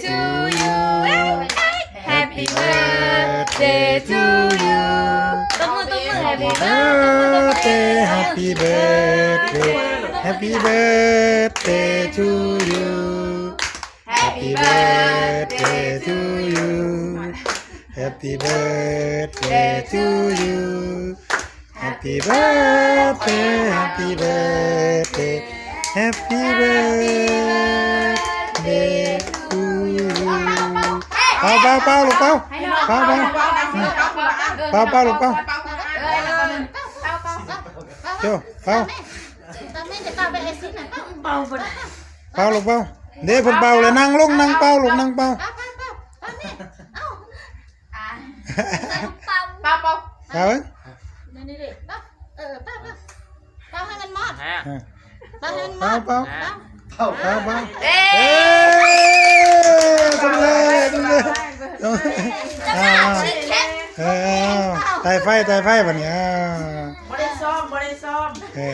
to you. Happy birthday to you. ຕົບມື ຕົບມື Happy birthday, happy birthday, happy birthday to you. Happy birthday to you. Happy birthday to you. Happy birthday, happy birthday, happy birthday to you. ເປົ່າ ເປົ່າ ເປົ່າ ລູກ ເປົ່າ ເປົ່າ ເປົ່າ ເປົ່າ ເປົ່າ ລູກ ເປົ່າ ໂຈ້ ເປົ່າ ເປົ່າ ລູກ ເປົ່າ ເດ້ ເພິ່ນເປົ່າແລ້ວ ນັ່ງລົງ ນັ່ງເປົ່າ ລູກ ນັ່ງເປົ່າ ເປົ່າ ເປົ່າ ເປົ່າ ເປົ່າ ເປົ່າ ເປົ່າ ເປົ່າ ເປົ່າ ເອີ ເປົ່າ ເປົ່າ ເປົ່າໃຫ້ມັນໝົດ ເປົ່າໃຫ້ມັນໝົດ ເປົ່າ ເປົ່າ ເປົ່າ ເປົ່າ ເອີ ສຳເລັດ ສຳເລັດ ເອີ ເອົາ ໄຕ່ໄຟ ໄຕ່ໄຟບັດນີ້ ເອົາ ບໍ່ໄດ້ຊ້ອມ ບໍ່ໄດ້ຊ້ອມ ເອີ